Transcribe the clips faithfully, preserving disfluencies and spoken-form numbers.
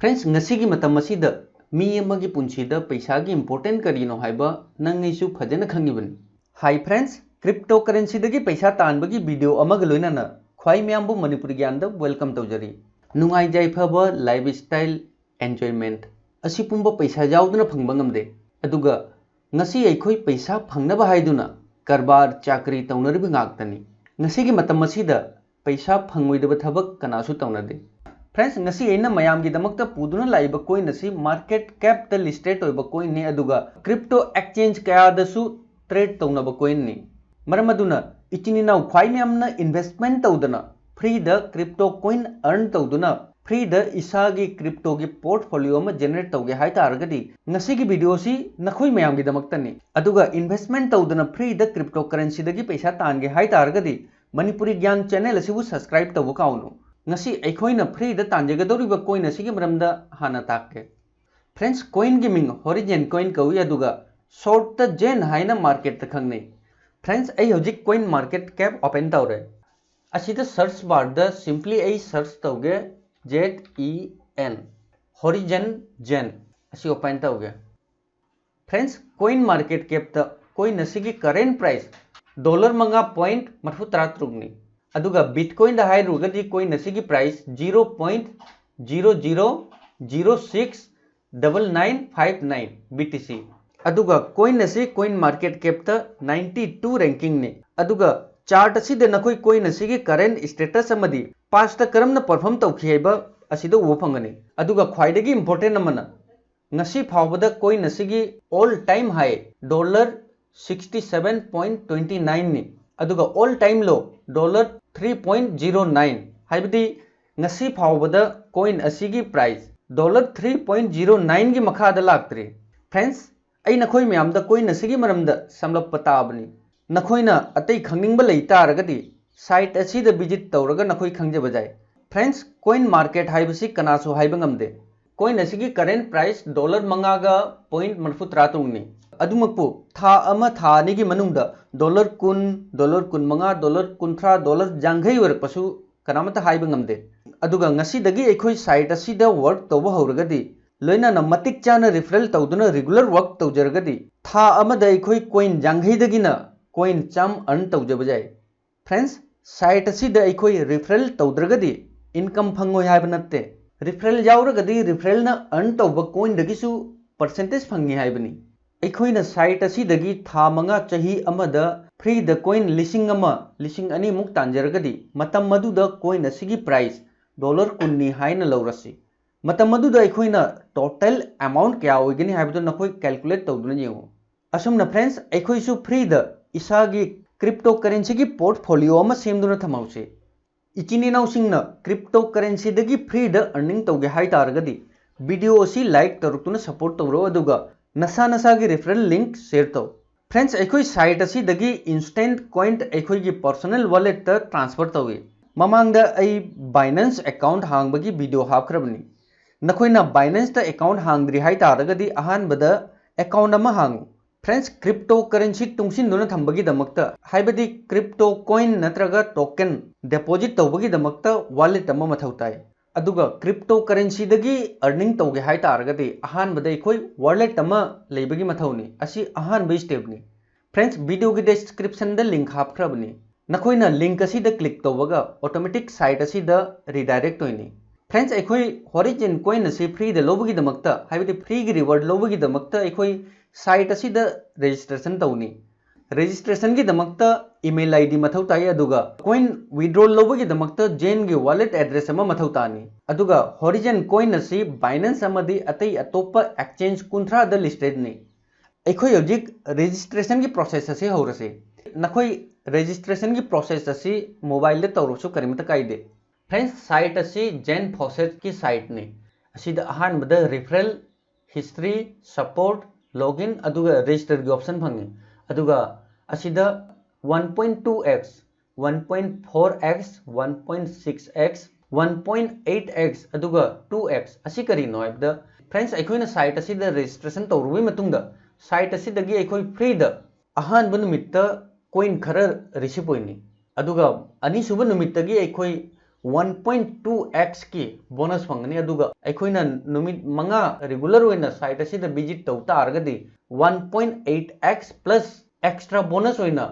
Friends, ꯉꯁꯤꯒꯤ ꯃꯇꯝ ꯑꯁꯤꯗ ꯃꯤ ꯑꯃꯒꯤ ꯄꯨꯟꯁꯤꯗ ꯄꯩꯁꯥꯒꯤ important ꯀꯔꯤꯅꯣ ꯍꯥꯏꯕ ꯅꯪ ꯑꯩꯁꯨ ꯐꯖꯅ ꯈꯪꯉꯤꯕꯅꯤ꯫ Hi friends, cryptocurrencyꯗꯒꯤ ꯄꯩꯁꯥ ꯇꯥꯟꯕꯒꯤ video ꯑꯃꯒ ꯂꯣꯏꯅꯅ ꯈ꯭ꯋꯥꯏ ꯃꯌꯥꯝꯕꯨ ꯃꯅꯤꯄꯨꯔꯤ ꯒ꯭ꯌꯥꯟꯗ welcome ꯇꯧꯖꯔꯤ꯫ ꯅꯨꯡꯉꯥꯏ ꯌꯥꯏꯐꯕ, lifestyle, enjoyment ꯑꯁꯤ ꯄꯨꯝꯕ ꯄꯩꯁꯥ ꯌꯥꯎꯗꯅ ꯐꯪꯕ ꯉꯝꯗꯦ꯫ ꯑꯗꯨꯒ ꯉꯁꯤ ꯑꯩꯈꯣꯏ ꯄꯩꯁꯥ ꯐꯪꯅꯕ ꯍꯥꯏꯗꯨꯅ ꯀꯔꯕꯥꯔ ꯆꯥꯀꯔꯤ ꯇꯧꯅꯔꯤꯕ ꯉꯥꯛꯇꯅꯤ꯫ ꯉꯁꯤꯒꯤ ꯃꯇꯝ ꯑꯁꯤꯗ ꯄꯩꯁꯥ ꯐꯪꯉꯣꯏꯗꯕ ꯊꯕꯛ ꯀꯅꯥꯁꯨ ꯇꯧꯅꯗꯦ꯫ Friends, ꯉꯁꯤ ꯑꯩꯅ ꯃꯌꯥꯝꯒꯤꯗꯃꯛꯇ ꯄꯨꯗꯨꯅ ꯂꯥꯛꯏꯕ coin ꯑꯁꯤ market capꯇ listed ꯑꯣꯏꯕ coinꯅꯤ, ꯑꯗꯨꯒ crypto exchange ꯀꯌꯥꯗꯁꯨ trade ꯇꯧꯅꯕ coinꯅꯤ꯫ ꯃꯔꯝ ꯑꯗꯨꯅ ꯏꯆꯤꯟ ꯏꯅꯥꯎ ꯈ꯭ꯋꯥꯏ ꯃꯌꯥꯝꯅ investment ꯇꯧꯗꯅ freeꯗ crypto coin earn ꯇꯧꯗꯨꯅ freeꯗ ꯏꯁꯥꯒꯤ cryptoꯒꯤ portfolio ꯑꯃ generate ꯇꯧꯒꯦ ꯍꯥꯏ ꯇꯥꯔꯒꯗꯤ ꯉꯁꯤꯒꯤ videoꯁꯤ ꯅꯈꯣꯏ ꯃꯌꯥꯝꯒꯤꯗꯃꯛꯇꯅꯤ꯫ ꯑꯗꯨꯒ investment ꯇꯧꯗꯅ freeꯗ cryptocurrencyꯗꯒꯤ ꯄꯩꯁꯥ ꯇꯥꯟꯒꯦ ꯍꯥꯏ ꯇꯥꯔꯒꯗꯤ ꯃꯅꯤꯄꯨꯔꯤ ꯒ꯭ꯌꯥꯟ channel ꯑꯁꯤꯕꯨ subscribe ꯇꯧꯕ ꯀꯥꯎꯅꯨ꯫ ꯉꯁꯤ ꯑꯩꯈꯣꯏꯅ freeꯗ ꯇꯥꯟꯖꯒꯗꯧꯔꯤꯕ coin ꯑꯁꯤꯒꯤ ꯃꯔꯝꯗ ꯍꯥꯟꯅ ꯇꯥꯛꯀꯦ꯫ Friends, coinꯒꯤ ꯃꯤꯡ Horizon coin ꯀꯧꯏ, ꯑꯗꯨꯒ shortꯇ ꯖꯦꯟ ꯍꯥꯏꯅ marketꯇ ꯈꯪꯅꯩ꯫ Friends, ꯑꯩ ꯍꯧꯖꯤꯛ coin market cap open ꯇꯧꯔꯦ꯫ ꯑꯁꯤꯗ search barꯗ simply ꯑꯩ search ꯇꯧꯒꯦ, Z E N, Horizon ꯖꯦꯟ, ꯑꯁꯤ open ꯇꯧꯒꯦ꯫ Friends, coin market capꯇ coin ꯑꯁꯤꯒꯤ current price dollar ꯃꯉꯥ point ꯃꯔꯤꯐꯨ ꯇꯔꯥ ꯇꯔꯨꯛꯅꯤ꯫ ꯑꯗꯨꯒ Bitcoinꯗ ꯍꯥꯏꯔꯨꯔꯒꯗꯤ coin ꯑꯁꯤꯒꯤ price zero point zero zero zero six double nine five nine B T C꯫ ꯑꯗꯨꯒ coin ꯑꯁꯤ coin market capꯇ ninety two rankingꯅꯤ꯫ ꯑꯗꯨꯒ chart ꯑꯁꯤꯗ ꯅꯈꯣꯏ coin ꯑꯁꯤꯒꯤ current status ꯑꯃꯗꯤ pastꯇ ꯀꯔꯝꯅ perform ꯇꯧꯈꯤ ꯍꯥꯏꯕ ꯑꯁꯤꯗ ꯎꯕ ꯐꯪꯒꯅꯤ꯫ ꯑꯗꯨꯒ ꯈ꯭ꯋꯥꯏꯗꯒꯤ important ꯑꯃꯅ, ꯉꯁꯤ ꯐꯥꯎꯕꯗ coin ꯑꯁꯤꯒꯤ all time high dollar sixty seven point twenty nineꯅꯤ, ꯑꯗꯨꯒ all time low dollar three point zero nine, ꯍꯥꯏꯕꯗꯤ ꯉꯁꯤ ꯐꯥꯎꯕꯗ coin ꯑꯁꯤꯒꯤ price dollar three point zero nineꯒꯤ ꯃꯈꯥꯗ ꯂꯥꯛꯇ꯭ꯔꯤ꯫ Friends, ꯑꯩ ꯅꯈꯣꯏ ꯃꯌꯥꯝꯗ coin ꯑꯁꯤꯒꯤ ꯃꯔꯝꯗ ꯁꯝꯂꯞꯄ ꯇꯥꯕꯅꯤ꯫ ꯅꯈꯣꯏꯅ ꯑꯇꯩ ꯈꯪꯅꯤꯡꯕ ꯂꯩ ꯇꯥꯔꯒꯗꯤ site ꯑꯁꯤꯗ visit ꯇꯧꯔꯒ ꯅꯈꯣꯏ ꯈꯪꯖꯕ ꯌꯥꯏ꯫ Friends, coin market ꯍꯥꯏꯕꯁꯤ ꯀꯅꯥꯁꯨ ꯍꯥꯏꯕ ꯉꯝꯗꯦ꯫ Coin ꯑꯁꯤꯒꯤ current price dollar ꯃꯉꯥꯒ point ꯃꯔꯤꯐꯨ ꯇꯔꯥ ꯇꯔꯨꯛꯅꯤ꯫ ꯑꯗꯨꯃꯛꯄꯨ ꯊꯥ ꯑꯃ, ꯊꯥ ꯑꯅꯤꯒꯤ ꯃꯅꯨꯡꯗ dollar ꯀꯨꯟ, dollar ꯀꯨꯟꯃꯉꯥ, dollar ꯀꯨꯟꯊ꯭ꯔꯥ, dollar ꯌꯥꯡꯈꯩ ꯑꯣꯏꯔꯛꯄꯁꯨ ꯀꯅꯥꯃꯠꯇ ꯍꯥꯏꯕ ꯉꯝꯗꯦ꯫ ꯑꯗꯨꯒ ꯉꯁꯤꯗꯒꯤ ꯑꯩꯈꯣꯏ site ꯑꯁꯤꯗ work ꯇꯧꯕ ꯍꯧꯔꯒꯗꯤ, ꯂꯣꯏꯅꯅ ꯃꯇꯤꯛ ꯆꯥꯅ referral ꯇꯧꯗꯨꯅ regular work ꯇꯧꯖꯔꯒꯗꯤ, ꯊꯥ ꯑꯃꯗ ꯑꯩꯈꯣꯏ coin ꯌꯥꯡꯈꯩꯗꯒꯤꯅ coin ꯆꯥꯝ earn ꯇꯧꯖꯕ ꯌꯥꯏ꯫ Friends, site ꯑꯁꯤꯗ ꯑꯩꯈꯣꯏ referral ꯇꯧꯗ꯭ꯔꯒꯗꯤ income ꯐꯪꯉꯣꯏ ꯍꯥꯏꯕ ꯅꯠꯇꯦ꯫ Referral ꯌꯥꯎꯔꯒꯗꯤ referralꯅ earn ꯇꯧꯕ coinꯗꯒꯤꯁꯨ percentage ꯐꯪꯉꯤ ꯍꯥꯏꯕꯅꯤ꯫ ꯑꯩꯈꯣꯏꯅ site ꯑꯁꯤꯗꯒꯤ ꯊꯥ ꯃꯉꯥ, ꯆꯍꯤ ꯑꯃꯗ freeꯗ coin ꯂꯤꯁꯤꯡ ꯑꯃ, ꯂꯤꯁꯤꯡ ꯑꯅꯤꯃꯨꯛ ꯇꯥꯟꯖꯔꯒꯗꯤ, ꯃꯇꯝ ꯑꯗꯨꯗ coin ꯑꯁꯤꯒꯤ price dollar ꯀꯨꯟꯅꯤ ꯍꯥꯏꯅ ꯂꯧꯔꯁꯤ꯫ ꯃꯇꯝ ꯑꯗꯨꯗ ꯑꯩꯈꯣꯏꯅ total amount ꯀꯌꯥ ꯑꯣꯏꯒꯅꯤ ꯍꯥꯏꯕꯗꯨ ꯅꯈꯣꯏ calculate ꯇꯧꯗꯨꯅ ꯌꯦꯡꯉꯨ꯫ ꯑꯁꯨꯝꯅ friends, ꯑꯩꯈꯣꯏꯁꯨ freeꯗ ꯏꯁꯥꯒꯤ cryptocurrencyꯒꯤ portfolio ꯑꯃ ꯁꯦꯝꯗꯨꯅ ꯊꯝꯍꯧꯁꯤ꯫ ꯏꯆꯤꯟ ꯏꯅꯥꯎꯁꯤꯡꯅ cryptocurrencyꯗꯒꯤ freeꯗ earning ꯇꯧꯒꯦ ꯍꯥꯏ ꯇꯥꯔꯒꯗꯤ, video ꯑꯁꯤ like ꯇꯧꯔꯛꯇꯨꯅ support ꯇꯧꯔꯣ, ꯑꯗꯨꯒ ꯅꯁꯥ ꯅꯁꯥꯒꯤ referral link share ꯇꯧ꯫ Friends, ꯑꯩꯈꯣꯏ site ꯑꯁꯤꯗꯒꯤ instant coin ꯑꯩꯈꯣꯏꯒꯤ personal walletꯇ transfer ꯇꯧꯏ꯫ ꯃꯃꯥꯡꯗ ꯑꯩ Binance account ꯍꯥꯡꯕꯒꯤ video ꯍꯥꯞꯈ꯭ꯔꯕꯅꯤ꯫ ꯅꯈꯣꯏꯅ Binanceꯇ account ꯍꯥꯡꯗ꯭ꯔꯤ ꯍꯥꯏ ꯇꯥꯔꯒꯗꯤ, ꯑꯍꯥꯟꯕꯗ account ꯑꯃ ꯍꯥꯡꯉꯨ꯫ Friends, cryptocurrency ꯇꯨꯡꯁꯤꯟꯗꯨꯅ ꯊꯝꯕꯒꯤꯗꯃꯛꯇ, ꯍꯥꯏꯕꯗꯤ crypto coin ꯅꯠꯇ꯭ꯔꯒ token deposit ꯇꯧꯕꯒꯤꯗꯃꯛꯇ wallet ꯑꯃ ꯃꯊꯧ ꯇꯥꯏ꯫ ꯑꯗꯨꯒ cryptocurrencyꯗꯒꯤ earning ꯇꯧꯒꯦ ꯍꯥꯏ ꯇꯥꯔꯒꯗꯤ, ꯑꯍꯥꯟꯕꯗ ꯑꯩꯈꯣꯏ wallet ꯑꯃ ꯂꯩꯕꯒꯤ ꯃꯊꯧꯅꯤ꯫ ꯑꯁꯤ ꯑꯍꯥꯟꯕ stepꯅꯤ꯫ Friends, videoꯒꯤ descriptionꯗ link ꯍꯥꯞꯈ꯭ꯔꯕꯅꯤ꯫ ꯅꯈꯣꯏꯅ link ꯑꯁꯤꯗ click ꯇꯧꯕꯒ automatic site ꯑꯁꯤꯗ redirect ꯑꯣꯏꯅꯤ꯫ Friends, ꯑꯩꯈꯣꯏ Horizon coin ꯑꯁꯤ freeꯗ ꯂꯧꯕꯒꯤꯗꯃꯛꯇ, ꯍꯥꯏꯕꯗꯤ freeꯒꯤ reward ꯂꯧꯕꯒꯤꯗꯃꯛꯇ ꯑꯩꯈꯣꯏ site ꯑꯁꯤꯗ registration ꯇꯧꯅꯤ꯫ Registrationꯒꯤꯗꯃꯛꯇ email ID ꯃꯊꯧ ꯇꯥꯏ, ꯑꯗꯨꯒ coin withdrawal ꯂꯧꯕꯒꯤꯗꯃꯛꯇ Zenꯒꯤ wallet address ꯑꯃ ꯃꯊꯧ ꯇꯥꯅꯤ꯫ ꯑꯗꯨꯒ Horizon coin ꯑꯁꯤ Binance ꯑꯃꯗꯤ ꯑꯇꯩ ꯑꯇꯣꯞꯄ exchange ꯀꯨꯟꯊ꯭ꯔꯥꯗ listedꯅꯤ꯫ ꯑꯩꯈꯣꯏ ꯍꯧꯖꯤꯛ registrationꯒꯤ process ꯑꯁꯤ ꯍꯧꯔꯁꯤ꯫ ꯅꯈꯣꯏ registrationꯒꯤ process ꯑꯁꯤ mobileꯗ ꯇꯧꯔꯁꯨ ꯀꯔꯤꯃꯠꯇ ꯀꯥꯏꯗꯦ꯫ Friends, site ꯑꯁꯤ Zen Faucetꯀꯤ siteꯅꯤ꯫ ꯑꯁꯤꯗ ꯑꯍꯥꯟꯕꯗ referral, history, support, login, ꯑꯗꯨꯒ registerꯒꯤ option ꯐꯪꯉꯤ꯫ ꯑꯗꯨꯒ ꯑꯁꯤꯗ one point two x, one point four x, one point six x, one point eight x, ꯑꯗꯨꯒ two x ꯑꯁꯤ ꯀꯔꯤꯅꯣ ꯍꯥꯏꯕꯗ, friends, ꯑꯩꯈꯣꯏꯅ site ꯑꯁꯤꯗ registration ꯇꯧꯔꯨꯕꯒꯤ ꯃꯇꯨꯡꯗ, site ꯑꯁꯤꯗꯒꯤ ꯑꯩꯈꯣꯏ freeꯗ ꯑꯍꯥꯟꯕ ꯅꯨꯃꯤꯠꯇ coin ꯈꯔ receive ꯑꯣꯏꯅꯤ꯫ ꯑꯗꯨꯒ ꯑꯅꯤꯁꯨꯕ ꯅꯨꯃꯤꯠꯇꯒꯤ ꯑꯩꯈꯣꯏ ꯋꯥꯟ ꯄꯣꯏꯟ ꯇꯨ ꯑꯦꯛꯁꯀꯤ ꯕꯣꯅꯁ ꯐꯪꯒꯅꯤ꯫ ꯑꯗꯨꯒ ꯑꯩꯈꯣꯏꯅ ꯅꯨꯃꯤꯠ ꯃꯉꯥ ꯔꯤꯒꯨꯂꯔ ꯑꯣꯏꯅ ꯁꯥꯏꯠ ꯑꯁꯤꯗ ꯚꯤꯖꯤꯠ ꯇꯧ ꯇꯥꯔꯒꯗꯤ one point eight X plus extra bonus ꯑꯣꯏꯅ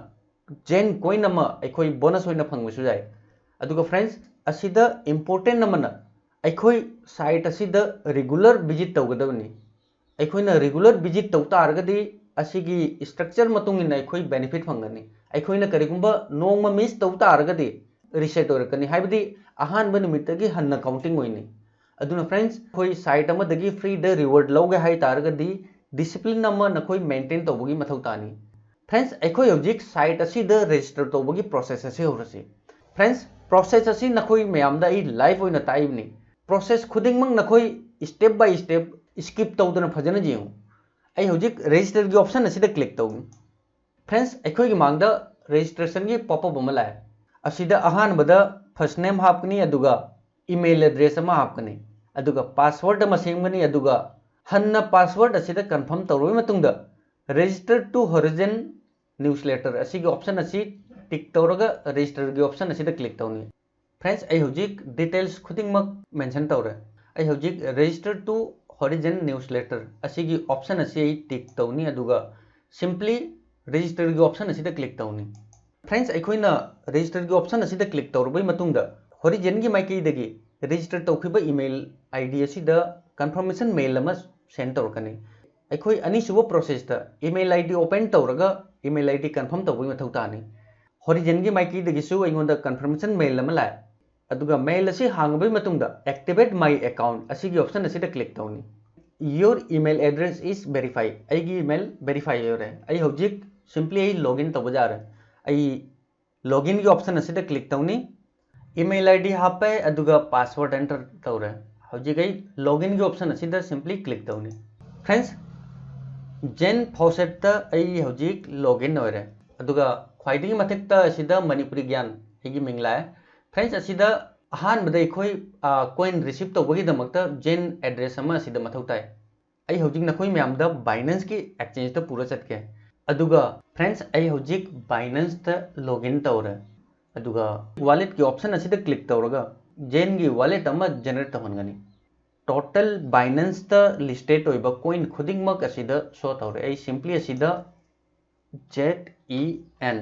ꯖꯦꯟ ꯀꯣꯏꯟ ꯑꯃ ꯑꯩꯈꯣꯏ ꯕꯣꯅꯁ ꯑꯣꯏꯅ ꯐꯪꯕꯁꯨ ꯌꯥꯏ꯫ ꯑꯗꯨꯒ ꯐ꯭ꯔꯦꯟꯁ, ꯑꯁꯤꯗ ꯏꯝꯄꯣꯔꯇꯦꯟ ꯑꯃꯅ ꯑꯩꯈꯣꯏ ꯁꯥꯏꯠ ꯑꯁꯤꯗ ꯔꯤꯒꯨꯂꯔ ꯚꯤꯖꯤꯠ ꯇꯧꯒꯗꯕꯅꯤ꯫ ꯑꯩꯈꯣꯏꯅ ꯔꯤꯒꯨꯂꯔ ꯚꯤꯖꯤꯠ ꯇꯧ ꯇꯥꯔꯒꯗꯤ ꯑꯁꯤꯒꯤ ꯁ꯭ꯇ꯭ꯔꯛꯆꯔ ꯃꯇꯨꯡ ꯏꯟꯅ ꯑꯩꯈꯣꯏ ꯕꯦꯅꯤꯐꯤꯠ ꯐꯪꯒꯅꯤ꯫ ꯑꯩꯈꯣꯏꯅ ꯀꯔꯤꯒꯨꯝꯕ ꯅꯣꯡꯃ ꯃꯤꯁ ꯇꯧ ꯇꯥꯔꯒꯗꯤ ꯔꯤꯁꯦꯠ ꯑꯣꯏꯔꯛꯀꯅꯤ, ꯍꯥꯏꯕꯗꯤ ꯑꯍꯥꯟꯕ ꯅꯨꯃꯤꯠꯇꯒꯤ ꯍꯟꯅ ꯀꯥꯎꯟꯇꯤꯡ ꯑꯣꯏꯅꯤ꯫ ꯑꯗꯨꯅ ꯐ꯭ꯔꯦꯟꯁ, ꯑꯩꯈꯣꯏ ꯁꯥꯏꯠ ꯑꯃꯗꯒꯤ ꯐ꯭ꯔꯤꯗ ꯔꯤꯋꯥꯔꯗ ꯂꯧꯒꯦ ꯍꯥꯏ ꯇꯥꯔꯒꯗꯤ ꯗꯤꯁꯤꯄ꯭ꯂꯤꯟ ꯑꯃ ꯅꯈꯣꯏ ꯃꯦꯟꯇꯦꯟ ꯇꯧꯕꯒꯤ ꯃꯊꯧ ꯇꯥꯅꯤ꯫ ꯐ꯭ꯔꯦꯟꯁ, ꯑꯩꯈꯣꯏ ꯍꯧꯖꯤꯛ ꯁꯥꯏꯠ ꯑꯁꯤꯗ ꯔꯦꯖꯤꯁꯇꯔ ꯇꯧꯕꯒꯤ ꯄ꯭ꯔꯣꯁꯦꯁ ꯑꯁꯤ ꯍꯧꯔꯁꯤ꯫ ꯐ꯭ꯔꯦꯟꯁ, ꯄ꯭ꯔꯣꯁꯦꯁ ꯑꯁꯤ ꯅꯈꯣꯏ ꯃꯌꯥꯝꯗ ꯑꯩ ꯂꯥꯏꯚ ꯑꯣꯏꯅ ꯇꯥꯛꯏꯕꯅꯤ꯫ ꯄ꯭ꯔꯣꯁꯦꯁ ꯈꯨꯗꯤꯡꯃꯛ ꯅꯈꯣꯏ ꯁ꯭ꯇꯦꯞ ꯕꯥꯏ ꯁ꯭ꯇꯦꯞ ꯁ꯭ꯀꯤꯞ ꯇꯧꯗꯅ ꯐꯖꯅ ꯌꯦꯡꯉꯨ꯫ ꯑꯩ ꯍꯧꯖꯤꯛ ꯔꯦꯖꯤꯁꯇꯔꯒꯤ ꯑꯣꯞꯁꯟ ꯑꯁꯤꯗ ꯀ꯭ꯂꯤꯛ ꯇꯧꯒꯅꯤ꯫ ꯐ꯭ꯔꯦꯟꯁ, ꯑꯩꯈꯣꯏꯒꯤ ꯃꯥꯡꯗ ꯔꯦꯖꯤꯁꯇ꯭ꯔꯦꯁꯟꯒꯤ ꯄꯣꯞ ꯑꯞ ꯑꯃ ꯂꯥꯛꯑꯦ꯫ ꯑꯁꯤꯗ ꯑꯍꯥꯟꯕꯗ ꯐꯥꯔꯁ ꯅꯦꯝ ꯍꯥꯞꯀꯅꯤ, ꯑꯗꯨꯒ ꯏꯃꯦꯜ ꯑꯦꯗ꯭ꯔꯦꯁ ꯑꯃ ꯍꯥꯞꯀꯅꯤ, ꯑꯗꯨꯒ ꯄꯥꯁꯋꯥꯔꯗ ꯑꯃ ꯁꯦꯝꯒꯅꯤ, ꯑꯗꯨꯒ ꯍꯟꯅ ꯄꯥꯁꯋꯥꯔꯗ ꯑꯁꯤꯗ ꯀꯟꯐꯥꯔꯝ ꯇꯧꯔꯕ ꯃꯇꯨꯡꯗ Register to Horizon Newsletter ꯑꯁꯤꯒꯤ ꯑꯣꯞꯁꯟ ꯑꯁꯤ ꯇꯤꯛ ꯇꯧꯔꯒ ꯔꯦꯖꯤꯁꯇꯔꯒꯤ ꯑꯣꯞꯁꯟ ꯑꯁꯤꯗ ꯀ꯭ꯂꯤꯛ ꯇꯧꯅꯤ꯫ ꯐ꯭ꯔꯦꯟꯁ, ꯑꯩ ꯍꯧꯖꯤꯛ ꯗꯤꯇꯦꯜꯁ ꯈꯨꯗꯤꯡꯃꯛ ꯃꯦꯟꯁꯟ ꯇꯧꯔꯦ꯫ ꯑꯩ ꯍꯧꯖꯤꯛ Register to Horizon Newsletter ꯑꯁꯤꯒꯤ ꯑꯣꯞꯁꯟ ꯑꯁꯤ ꯑꯩ ꯇꯤꯛ ꯇꯧꯅꯤ, ꯑꯗꯨꯒ ꯁꯤꯝꯄ꯭ꯂꯤ ꯔꯦꯖꯤꯁꯇꯔꯒꯤ ꯑꯣꯞꯁꯟ ꯑꯁꯤꯗ ꯀ꯭ꯂꯤꯛ ꯇꯧꯅꯤ꯫ ꯐ꯭ꯔꯦꯟꯁ, ꯑꯩꯈꯣꯏꯅ ꯔꯦꯖꯤꯁꯇꯔꯒꯤ ꯑꯣꯞꯁꯟ ꯑꯁꯤꯗ ꯀ꯭ꯂꯤꯛ ꯇꯧꯔꯕꯩ ꯃꯇꯨꯡꯗ ꯍꯣꯔꯤꯖꯟꯒꯤ ꯃꯥꯏꯀꯩꯗꯒꯤ ꯔꯦꯖꯤꯁꯇꯔ ꯇꯧꯈꯤꯕ ꯏꯃꯦꯜ ꯑꯥꯏ ꯗꯤ ꯑꯁꯤꯗ ꯀꯟꯐꯥꯔꯃꯦꯁꯟ ꯃꯦꯜ ꯑꯃ ꯁꯦꯟ ꯇꯧꯔꯛꯀꯅꯤ꯫ ꯑꯩꯈꯣꯏ ꯑꯅꯤꯁꯨꯕ ꯄ꯭ꯔꯣꯁꯦꯁꯇ ꯏꯃꯦꯜ ꯑꯥꯏ ꯗꯤ ꯑꯣꯄꯟ ꯇꯧꯔꯒ ꯏꯃꯦꯜ ꯑꯥꯏ ꯗꯤ ꯀꯟꯐꯥꯔꯝ ꯇꯧꯕꯒꯤ ꯃꯊꯧ ꯇꯥꯅꯤ꯫ ꯍꯣꯔꯤꯖꯟꯒꯤ ꯃꯥꯏꯀꯩꯗꯒꯤꯁꯨ ꯑꯩꯉꯣꯟꯗ ꯀꯟꯐꯥꯔꯃꯦꯁꯟ ꯃꯦꯜ ꯑꯃ ꯂꯥꯛꯑꯦ꯫ ꯑꯗꯨꯒ ꯃꯦꯜ ꯑꯁꯤ ꯍꯥꯡꯉꯕꯒꯤ ꯃꯇꯨꯡꯗ Activate My Account ꯑꯁꯤꯒꯤ ꯑꯣꯞꯁꯟ ꯑꯁꯤꯗ ꯀ꯭ꯂꯤꯛ ꯇꯧꯅꯤ꯫ Your email address is verified꯫ ꯑꯩꯒꯤ ꯏꯃꯦꯜ ꯚꯦꯔꯤꯐꯥꯏ ꯑꯣꯏꯔꯦ꯫ ꯑꯩ ꯍꯧꯖꯤꯛ ꯁꯤꯝꯄ꯭ꯂꯤ ꯑꯩ ꯂꯣꯒꯏꯟ ꯇꯧꯕ ꯌꯥꯔꯦ꯫ ꯑꯩ ꯂꯣꯒꯏꯟꯒꯤ ꯑꯣꯞꯁꯟ ꯑꯁꯤꯗ ꯀ꯭ꯂꯤꯛ ꯇꯧꯅꯤ꯫ ꯏꯃꯦꯜ ꯑꯥꯏ ꯗꯤ ꯍꯥꯞꯄꯦ, ꯑꯗꯨꯒ ꯄꯥꯁꯋꯥꯔꯗ ꯑꯦꯟꯇꯔ ꯇꯧꯔꯦ꯫ ꯍꯧꯖꯤꯛ ꯑꯩ ꯂꯣꯒꯏꯟꯒꯤ ꯑꯣꯞꯁꯟ ꯑꯁꯤꯗ ꯁꯤꯝꯄ꯭ꯂꯤ ꯀ꯭ꯂꯤꯛ ꯇꯧꯅꯤ꯫ ꯐ꯭ꯔꯦꯟꯁ, ꯖꯦꯟ ꯐꯥꯎꯁꯦꯠꯇ ꯑꯩ ꯍꯧꯖꯤꯛ ꯂꯣꯒꯏꯟ ꯑꯣꯏꯔꯦ꯫ ꯑꯗꯨꯒ ꯈ꯭ꯋꯥꯏꯗꯒꯤ ꯃꯊꯛꯇ ꯑꯁꯤꯗ ꯃꯅꯤꯄꯨꯔꯤ ꯒ꯭ꯌꯥꯟ ꯑꯩꯒꯤ ꯃꯤꯡ ꯂꯥꯛꯑꯦ꯫ ꯐ꯭ꯔꯦꯟꯁ, ꯑꯁꯤꯗ ꯑꯍꯥꯟꯕꯗ ꯑꯩꯈꯣꯏ, ꯑ, ꯀꯣꯏꯟ ꯔꯤꯁꯤꯞ ꯇꯧꯕꯒꯤꯗꯃꯛꯇ ꯖꯦꯟ ꯑꯦꯗ꯭ꯔꯦꯁ ꯑꯃ ꯑꯁꯤꯗ ꯃꯊꯧ ꯇꯥꯏ꯫ ꯑꯩ ꯍꯧꯖꯤꯛ ꯅꯈꯣꯏ ꯃꯌꯥꯝꯗ ꯕꯥꯏꯅꯦꯟꯁꯀꯤ ꯑꯦꯛꯁꯆꯦꯟꯖꯇ ꯄꯨꯔ ꯆꯠꯀꯦ꯫ ꯑꯗꯨꯒ ꯐ꯭ꯔꯦꯟꯁ, ꯑꯩ ꯍꯧꯖꯤꯛ ꯕꯥꯏꯅꯦꯟꯁꯇ ꯂꯣꯒꯏꯟ ꯇꯧꯔꯦ꯫ ꯑꯗꯨꯒ walletꯀꯤ option ꯑꯁꯤꯗ click ꯇꯧꯔꯒ Zenꯒꯤ wallet ꯑꯃ generate ꯇꯧꯍꯟꯒꯅꯤ꯫ Total Binanceꯇ listed ꯑꯣꯏꯕ coin ꯈꯨꯗꯤꯡꯃꯛ ꯑꯁꯤꯗ show ꯇꯧꯔꯦ꯫ ꯑꯩ simply ꯑꯁꯤꯗ Z E N,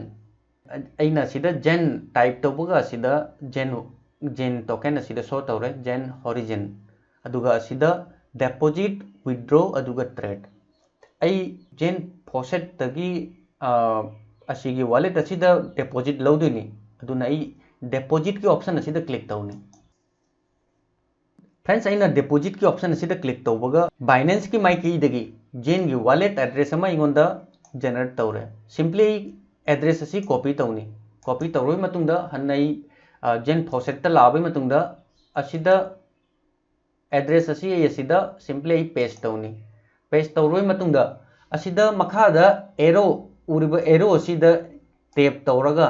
ꯑꯩꯅ ꯑꯁꯤꯗ Zen type ꯇꯧꯕꯒ ꯑꯁꯤꯗ Zen, Zen token ꯑꯁꯤꯗ show ꯇꯧꯔꯦ, Zen Origin꯫ ꯑꯗꯨꯒ ꯑꯁꯤꯗ deposit, withdraw, ꯑꯗꯨꯒ trade꯫ ꯑꯩ Zen Faucetꯇꯒꯤ, ꯑ, ꯑꯁꯤꯒꯤ wallet ꯑꯁꯤꯗ deposit ꯂꯧꯗꯣꯏꯅꯤ꯫ ꯑꯗꯨꯅ ꯑꯩ depositꯀꯤ option ꯑꯁꯤꯗ click ꯇꯧꯅꯤ꯫ Friends, ꯑꯩꯅ depositꯀꯤ option ꯑꯁꯤꯗ click ꯇꯧꯕꯒ Binanceꯀꯤ ꯃꯥꯏꯀꯩꯗꯒꯤ Zenꯒꯤ wallet address ꯑꯃ ꯑꯩꯉꯣꯟꯗ generate ꯇꯧꯔꯦ꯫ Simply ꯑꯩ address ꯑꯁꯤ copy ꯇꯧꯅꯤ꯫ Copy ꯇꯧꯔꯕ ꯃꯇꯨꯡꯗ ꯍꯟꯅ ꯑꯩ, ꯑ, Zen Faucetꯇ ꯂꯥꯛꯑꯕ ꯃꯇꯨꯡꯗ ꯑꯁꯤꯗ address ꯑꯁꯤ ꯑꯩ ꯑꯁꯤꯗ simply ꯑꯩ paste ꯇꯧꯅꯤ꯫ Paste ꯇꯧꯔꯕ ꯃꯇꯨꯡꯗ ꯑꯁꯤꯗ ꯃꯈꯥꯗ arrow ꯎꯔꯤꯕ arrow ꯑꯁꯤꯗ tap ꯇꯧꯔꯒ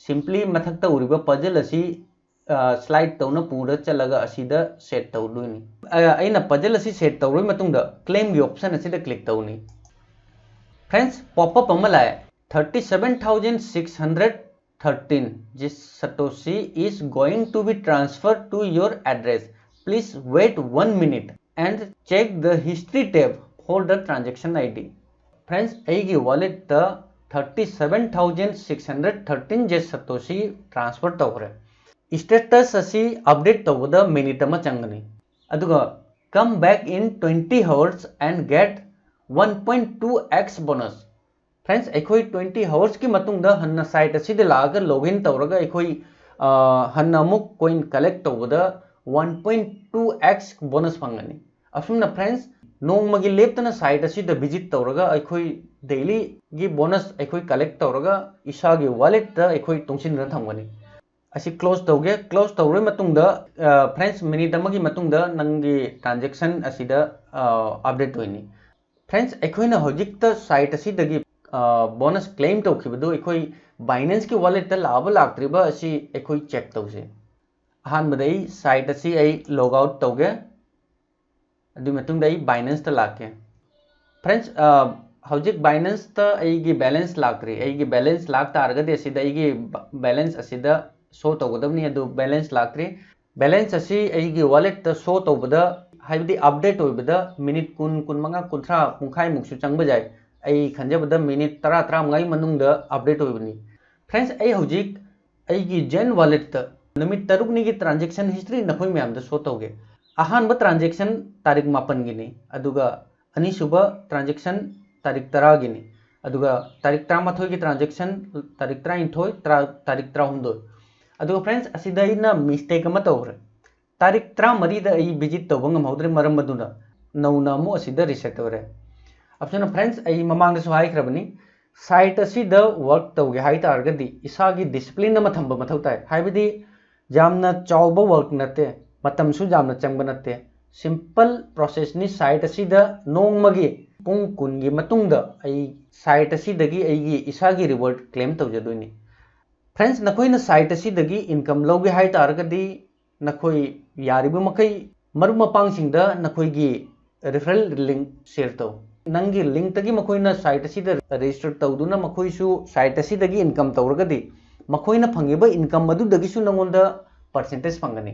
simply ꯃꯊꯛꯇ ꯎꯔꯤꯕ puzzle ꯑꯁꯤ, ꯑ, slide ꯇꯧꯅ ꯄꯨꯔ ꯆꯠꯂꯒ ꯑꯁꯤꯗ set ꯇꯧꯗꯣꯏꯅꯤ꯫ ꯑ, ꯑꯩꯅ puzzle ꯑꯁꯤ set ꯇꯧꯔꯕ ꯃꯇꯨꯡꯗ claimꯒꯤ option ꯑꯁꯤꯗ click ꯇꯧꯅꯤ꯫ Friends, pop up ꯑꯃ ꯂꯥꯛꯑꯦ꯫ Thirty seven thousand six hundred thirteen J Satoshi is going to be transferred to your address. Please wait one minute and check the history tab for the transaction I D. Friends, ꯑꯩꯒꯤ walletꯇ thirty seven thousand six hundred thirteen J Satoshi transfer ꯇꯧꯈ꯭ꯔꯦ꯫ Status ꯑꯁꯤ update ꯇꯧꯕꯗ minute ꯑꯃ ꯆꯪꯒꯅꯤ꯫ ꯑꯗꯨꯒ come back in twenty hours and get one point two X bonus. Friends, ꯑꯩꯈꯣꯏ twenty hoursꯀꯤ ꯃꯇꯨꯡꯗ ꯍꯟꯅ site ꯑꯁꯤꯗ ꯂꯥꯛꯑꯒ login ꯇꯧꯔꯒ ꯑꯩꯈꯣꯏ, ꯑ, ꯍꯟꯅ ꯑꯃꯨꯛ coin collect ꯇꯧꯕꯗ one point two X bonus ꯐꯪꯒꯅꯤ꯫ ꯑꯁꯨꯝꯅ friends, ꯅꯣꯡꯃꯒꯤ ꯂꯦꯞꯇꯅ site ꯑꯁꯤꯗ visit ꯇꯧꯔꯒ ꯑꯩꯈꯣꯏ dailyꯒꯤ bonus ꯑꯩꯈꯣꯏ collect ꯇꯧꯔꯒ ꯏꯁꯥꯒꯤ walletꯇ ꯑꯩꯈꯣꯏ ꯇꯨꯡꯁꯤꯟꯗꯨꯅ ꯊꯝꯒꯅꯤ꯫ ꯑꯁꯤ close ꯇꯧꯒꯦ꯫ Close ꯇꯧꯔꯕ ꯃꯇꯨꯡꯗ, ꯑ, friends, minute ꯑꯃꯒꯤ ꯃꯇꯨꯡꯗ ꯅꯪꯒꯤ transaction ꯑꯁꯤꯗ, ꯑ, update ꯑꯣꯏꯅꯤ꯫ Friends, ꯑꯩꯈꯣꯏꯅ ꯍꯧꯖꯤꯛꯇ site ꯑꯁꯤꯗꯒꯤ, ꯑ, bonus claim ꯇꯧꯈꯤꯕꯗꯨ ꯑꯩꯈꯣꯏ Binanceꯀꯤ walletꯇ ꯂꯥꯛꯑꯕ ꯂꯥꯛꯇ꯭ꯔꯤꯕ ꯑꯁꯤ ꯑꯩꯈꯣꯏ check ꯇꯧꯁꯦ꯫ ꯑꯍꯥꯟꯕꯗ ꯑꯩ site ꯑꯁꯤ ꯑꯩ log out ꯇꯧꯒꯦ꯫ ꯑꯗꯨꯒꯤ ꯃꯇꯨꯡꯗ ꯑꯩ Binanceꯇ ꯂꯥꯛꯀꯦ꯫ Friends, ꯑ, ꯍꯧꯖꯤꯛ ꯕꯥꯏꯅꯦꯟꯁꯇ ꯑꯩꯒꯤ ꯕꯦꯂꯦꯟꯁ ꯂꯥꯛꯇ꯭ꯔꯤ꯫ ꯑꯩꯒꯤ ꯕꯦꯂꯦꯟꯁ ꯂꯥꯛ ꯇꯥꯔꯒꯗꯤ ꯑꯁꯤꯗ ꯑꯩꯒꯤ ꯕꯦꯂꯦꯟꯁ ꯑꯁꯤꯗ ꯁꯣ ꯇꯧꯒꯗꯕꯅꯤ, ꯑꯗꯨ ꯕꯦꯂꯦꯟꯁ ꯂꯥꯛꯇ꯭ꯔꯤ꯫ ꯕꯦꯂꯦꯟꯁ ꯑꯁꯤ ꯑꯩꯒꯤ ꯋꯥꯂꯦꯠꯇ ꯁꯣ ꯇꯧꯕꯗ, ꯍꯥꯏꯕꯗꯤ ꯑꯞꯗꯦꯠ ꯑꯣꯏꯕꯗ ꯃꯤꯅꯤꯠ ꯀꯨꯟ, ꯀꯨꯟꯃꯉꯥ, ꯀꯨꯟꯊ꯭ꯔꯥ, ꯄꯨꯡꯈꯥꯏꯃꯨꯛꯁꯨ ꯆꯪꯕ ꯌꯥꯏ꯫ ꯑꯩ ꯈꯟꯖꯕꯗ ꯃꯤꯅꯤꯠ ꯇꯔꯥ, ꯇꯔꯥꯃꯉꯥꯒꯤ ꯃꯅꯨꯡꯗ ꯑꯞꯗꯦꯠ ꯑꯣꯏꯕꯅꯤ꯫ ꯐ꯭ꯔꯦꯟꯁ, ꯑꯩ ꯍꯧꯖꯤꯛ ꯑꯩꯒꯤ ꯖꯦꯟ ꯋꯥꯂꯦꯠꯇ ꯅꯨꯃꯤꯠ ꯇꯔꯨꯛꯅꯤꯒꯤ ꯇ꯭ꯔꯥꯟꯖꯦꯛꯁꯟ ꯍꯤꯁꯇ꯭ꯔꯤ ꯅꯈꯣꯏ ꯃꯌꯥꯝꯗ ꯁꯣ ꯇꯧꯒꯦ꯫ ꯑꯍꯥꯟꯕ ꯇ꯭ꯔꯥꯟꯖꯦꯛꯁꯟ ꯇꯥꯔꯤꯛ ꯃꯥꯄꯟꯒꯤꯅꯤ, ꯑꯗꯨꯒ ꯑꯅꯤꯁꯨꯕ ꯇ꯭ꯔꯥꯟꯖꯦꯛꯁꯟ ꯇꯥꯔꯤꯛ ꯇꯔꯥꯒꯤꯅꯤ, ꯑꯗꯨꯒ ꯇꯥꯔꯤꯛ ꯇꯔꯥꯃꯥꯊꯣꯏꯒꯤ ꯇ꯭ꯔꯥꯟꯖꯦꯛꯁꯟ ꯇꯥꯔꯤꯛ ꯇꯔꯥꯅꯤꯊꯣꯏ, ꯇꯔꯥ, ꯇꯥꯔꯤꯛ ꯇꯔꯥꯍꯨꯝꯗꯣꯏ꯫ ꯑꯗꯨꯒ ꯐ꯭ꯔꯦꯟꯁ, ꯑꯁꯤꯗ ꯑꯩꯅ ꯃꯤꯁꯇꯦꯛ ꯑꯃ ꯇꯧꯈ꯭ꯔꯦ꯫ ꯇꯥꯔꯤꯛ ꯇꯔꯥꯃꯔꯤꯗ ꯑꯩ ꯚꯤꯖꯤꯠ ꯇꯧꯕ ꯉꯝꯍꯧꯗ꯭ꯔꯦ, ꯃꯔꯝ ꯑꯗꯨꯅ ꯅꯧꯅ ꯑꯃꯨꯛ ꯑꯁꯤꯗ ꯔꯤꯁꯦꯠ ꯇꯧꯔꯦ꯫ ꯑꯁꯨꯝꯅ ꯐ꯭ꯔꯦꯟꯁ, ꯑꯩ ꯃꯃꯥꯡꯗꯁꯨ ꯍꯥꯏꯈ꯭ꯔꯕꯅꯤ, ꯁꯥꯏꯠ ꯑꯁꯤꯗ ꯋꯔꯛ ꯇꯧꯒꯦ ꯍꯥꯏ ꯇꯥꯔꯒꯗꯤ ꯏꯁꯥꯒꯤ ꯗꯤꯁꯤꯄ꯭ꯂꯤꯟ ꯑꯃ ꯊꯝꯕ ꯃꯊꯧ ꯇꯥꯏ꯫ ꯍꯥꯏꯕꯗꯤ ꯌꯥꯝꯅ ꯆꯥꯎꯕ ꯋꯔꯛ ꯅꯠꯇꯦ, ꯃꯇꯝꯁꯨ ꯌꯥꯝꯅ ꯆꯪꯕ ꯅꯠꯇꯦ, ꯁꯤꯝꯄꯜ ꯄ꯭ꯔꯣꯁꯦꯁꯅꯤ꯫ ꯁꯥꯏꯠ ꯑꯁꯤꯗ ꯅꯣꯡꯃꯒꯤ ꯄꯨꯡ ꯀꯨꯟꯒꯤ ꯃꯇꯨꯡꯗ ꯑꯩ ꯁꯥꯏꯠ ꯑꯁꯤꯗꯒꯤ ꯑꯩꯒꯤ ꯏꯁꯥꯒꯤ ꯔꯤꯋꯥꯔꯗ ꯀ꯭ꯂꯦꯝ ꯇꯧꯖꯗꯣꯏꯅꯤ꯫ ꯐ꯭ꯔꯦꯟꯁ, ꯅꯈꯣꯏꯅ ꯁꯥꯏꯠ ꯑꯁꯤꯗꯒꯤ ꯏꯟꯀꯝ ꯂꯧꯒꯦ ꯍꯥꯏ ꯇꯥꯔꯒꯗꯤ ꯅꯈꯣꯏ ꯌꯥꯔꯤꯕ ꯃꯈꯩ ꯃꯔꯨꯞ ꯃꯄꯥꯡꯁꯤꯡꯗ ꯅꯈꯣꯏꯒꯤ ꯔꯤꯐꯔꯦꯜ ꯂꯤꯡ ꯁꯤꯌꯔ ꯇꯧ꯫ ꯅꯪꯒꯤ ꯂꯤꯡꯇꯒꯤ ꯃꯈꯣꯏꯅ ꯁꯥꯏꯠ ꯑꯁꯤꯗ ꯔꯦꯖꯤꯁꯇꯔ ꯇꯧꯗꯨꯅ ꯃꯈꯣꯏꯁꯨ ꯁꯥꯏꯠ ꯑꯁꯤꯗꯒꯤ ꯏꯟꯀꯝ ꯇꯧꯔꯒꯗꯤ ꯃꯈꯣꯏꯅ ꯐꯪꯉꯤꯕ ꯏꯟꯀꯝ ꯑꯗꯨꯗꯒꯤꯁꯨ ꯅꯉꯣꯟꯗ ꯄꯔꯁꯦꯟꯇꯦꯖ ꯐꯪꯒꯅꯤ꯫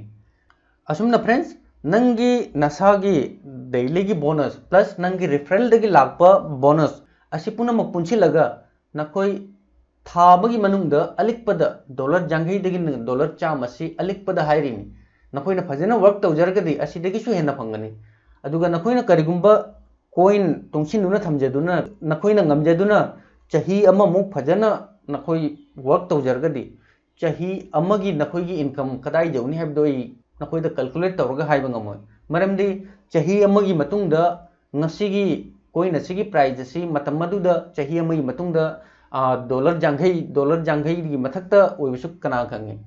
ꯑꯁꯨꯝꯅ ꯐ꯭ꯔꯦꯟꯁ, ꯅꯪꯒꯤ ꯅꯁꯥꯒꯤ ꯗꯦꯂꯤꯒꯤ ꯕꯣꯅꯁ ꯄ꯭ꯂꯁ ꯅꯪꯒꯤ ꯔꯤꯐꯔꯦꯜꯗꯒꯤ ꯂꯥꯛꯄ ꯕꯣꯅꯁ ꯑꯁꯤ ꯄꯨꯝꯅꯃꯛ ꯄꯨꯟꯁꯤꯜꯂꯒ ꯅꯈꯣꯏ ꯊꯥ ꯑꯃꯒꯤ ꯃꯅꯨꯡꯗ ꯑꯂꯤꯛꯄꯗ ꯗꯣꯂꯔ ꯌꯥꯡꯈꯩꯗꯒꯤꯅ ꯗꯣꯂꯔ ꯆꯥꯝꯃ ꯑꯁꯤ ꯑꯂꯤꯛꯄꯗ ꯍꯥꯏꯔꯤꯅꯤ꯫ ꯅꯈꯣꯏꯅ ꯐꯖꯅ ꯋꯔꯛ ꯇꯧꯖꯔꯒꯗꯤ ꯑꯁꯤꯗꯒꯤꯁꯨ ꯍꯦꯟꯅ ꯐꯪꯒꯅꯤ꯫ ꯑꯗꯨꯒ ꯅꯈꯣꯏꯅ ꯀꯔꯤꯒꯨꯝꯕ ꯀꯣꯏꯟ ꯇꯨꯡꯁꯤꯟꯗꯨꯅ ꯊꯝꯖꯗꯨꯅ ꯅꯈꯣꯏꯅ ꯉꯝꯖꯗꯨꯅ ꯆꯍꯤ ꯑꯃꯃꯨꯛ ꯐꯖꯅ ꯅꯈꯣꯏ ꯋꯔꯛ ꯇꯧꯖꯔꯒꯗꯤ ꯆꯍꯤ ꯑꯃꯒꯤ ꯅꯈꯣꯏꯒꯤ ꯏꯟꯀꯝ ꯀꯗꯥꯏ ꯌꯧꯅꯤ ꯍꯥꯏꯕꯗꯣ ꯑꯩ ꯅꯈꯣꯏꯗ ꯀꯦꯜꯀꯨꯂꯦꯠ ꯇꯧꯔꯒ ꯍꯥꯏꯕ ꯉꯝꯃꯣꯏ꯫ ꯃꯔꯝꯗꯤ ꯆꯍꯤ ꯑꯃꯒꯤ ꯃꯇꯨꯡꯗ ꯉꯁꯤꯒꯤ ꯀꯣꯏꯟ ꯑꯁꯤꯒꯤ ꯄ꯭ꯔꯥꯏꯁ ꯑꯁꯤ ꯃꯇꯝ ꯑꯗꯨꯗ ꯆꯍꯤ ꯑꯃꯒꯤ ꯃꯇꯨꯡꯗ, ꯑ, ꯗꯣꯂꯔ ꯌꯥꯡꯈꯩ, ꯗꯣꯂꯔ ꯌꯥꯡꯈꯩꯒꯤ ꯃꯊꯛꯇ ꯑꯣꯏꯕꯁꯨ ꯀꯅꯥ ꯈꯪꯉꯤ?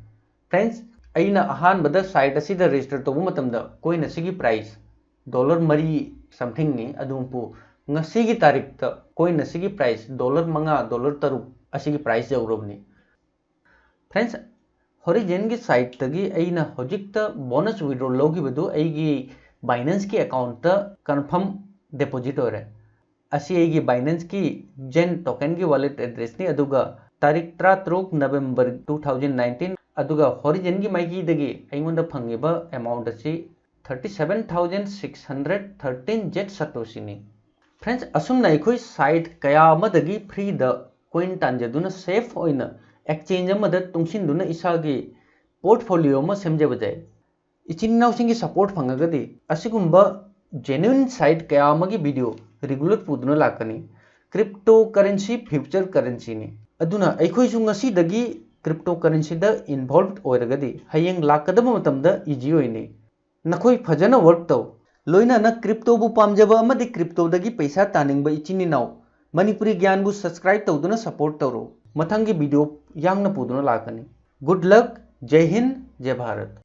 ꯐ꯭ꯔꯦꯟꯁ, ꯑꯩꯅ ꯑꯍꯥꯟꯕꯗ ꯁꯥꯏꯠ ꯑꯁꯤꯗ ꯔꯦꯖꯤꯁꯇꯔ ꯇꯧꯕ ꯃꯇꯝꯗ ꯀꯣꯏꯟ ꯑꯁꯤꯒꯤ ꯄ꯭ꯔꯥꯏꯁ ꯗꯣꯂꯔ ꯃꯔꯤ ꯁꯝꯊꯤꯡꯅꯤ꯫ ꯑꯗꯨꯕꯨ ꯉꯁꯤꯒꯤ ꯇꯥꯔꯤꯛꯇ ꯀꯣꯏꯟ ꯑꯁꯤꯒꯤ ꯄ꯭ꯔꯥꯏꯁ ꯗꯣꯂꯔ ꯃꯉꯥ, ꯗꯣꯂꯔ ꯇꯔꯨꯛ ꯑꯁꯤꯒꯤ ꯄ꯭ꯔꯥꯏꯁ ꯌꯧꯔꯕꯅꯤ꯫ ꯐ꯭ꯔꯦꯟꯁ, ꯍꯣꯔꯤꯖꯦꯟꯒꯤ ꯁꯥꯏꯠꯇꯒꯤ ꯑꯩꯅ ꯍꯧꯖꯤꯛꯇ ꯕꯣꯅꯁ ꯋꯤꯗ꯭ꯔꯣ ꯂꯧꯈꯤꯕꯗꯨ ꯑꯩꯒꯤ ꯕꯥꯏꯅꯦꯟꯁꯀꯤ ꯑꯦꯀꯥꯎꯟꯠꯇ ꯀꯟꯐꯥꯔꯝ ꯗꯤꯄꯣꯖꯤꯠ ꯑꯣꯏꯔꯦ꯫ ꯑꯁꯤ ꯑꯩꯒꯤ Binance ꯀꯤ Zen token ꯒꯤ wallet address ꯅꯤ, ꯑꯗꯨꯒ ꯇꯥꯔꯤꯛ ꯇꯔꯥꯇꯔꯨꯛ November two thousand nineteen, ꯑꯗꯨꯒ Horizon ꯒꯤ ꯃꯥꯏꯀꯩꯗꯒꯤ ꯑꯩꯉꯣꯟꯗ ꯐꯪꯉꯤꯕ amount ꯑꯁꯤ thirty seven thousand six hundred thirteen Zen Satoshi ꯅꯤ꯫ Friends, ꯑꯁꯨꯝꯅ ꯑꯩꯈꯣꯏ site ꯀꯌꯥ ꯑꯃꯗꯒꯤ free ꯗ coin ꯇꯥꯟꯖꯗꯨꯅ safe ꯑꯣꯏꯅ exchange ꯑꯃꯗ ꯇꯨꯡꯁꯤꯟꯗꯨꯅ ꯏꯁꯥꯒꯤ portfolio ꯑꯃ ꯁꯦꯝꯖꯕ ꯌꯥꯏ꯫ ꯏꯆꯤꯟ ꯏꯅꯥꯎꯁꯤꯡꯒꯤ support ꯐꯪꯉꯒꯗꯤ ꯑꯁꯤꯒꯨꯝꯕ genuine site ꯀꯌꯥ ꯑꯃꯒꯤ video regular ꯄꯨꯗꯨꯅ ꯂꯥꯛꯀꯅꯤ꯫ Cryptocurrency future currency ꯅꯤ꯫ ꯑꯗꯨꯅ ꯑꯩꯈꯣꯏꯁꯨ ꯉꯁꯤꯗꯒꯤ cryptocurrency ꯗ involved ꯑꯣꯏꯔꯒꯗꯤ ꯍꯌꯦꯡ ꯂꯥꯛꯀꯗꯕ ꯃꯇꯝꯗ easy ꯑꯣꯏꯅꯤ꯫ ꯅꯈꯣꯏ ꯐꯖꯅ work ꯇꯧ꯫ ꯂꯣꯏꯅꯅ crypto ꯕꯨ ꯄꯥꯝꯖꯕ ꯑꯃꯗꯤ crypto ꯗꯒꯤ ꯄꯩꯁꯥ ꯇꯥꯅꯤꯡꯕ ꯏꯆꯤꯟ ꯏꯅꯥꯎ, ꯃꯅꯤꯄꯨꯔꯤ ꯒ꯭ꯌꯥꯟꯕꯨ subscribe ꯇꯧꯗꯨꯅ support ꯇꯧꯔꯣ꯫ ꯃꯊꯪꯒꯤ video ꯌꯥꯡꯅ ꯄꯨꯗꯨꯅ ꯂꯥꯛꯀꯅꯤ꯫ Good luck, ꯖꯩ ꯍꯤꯟꯗ, ꯖꯩ ꯚꯥꯔꯠ꯫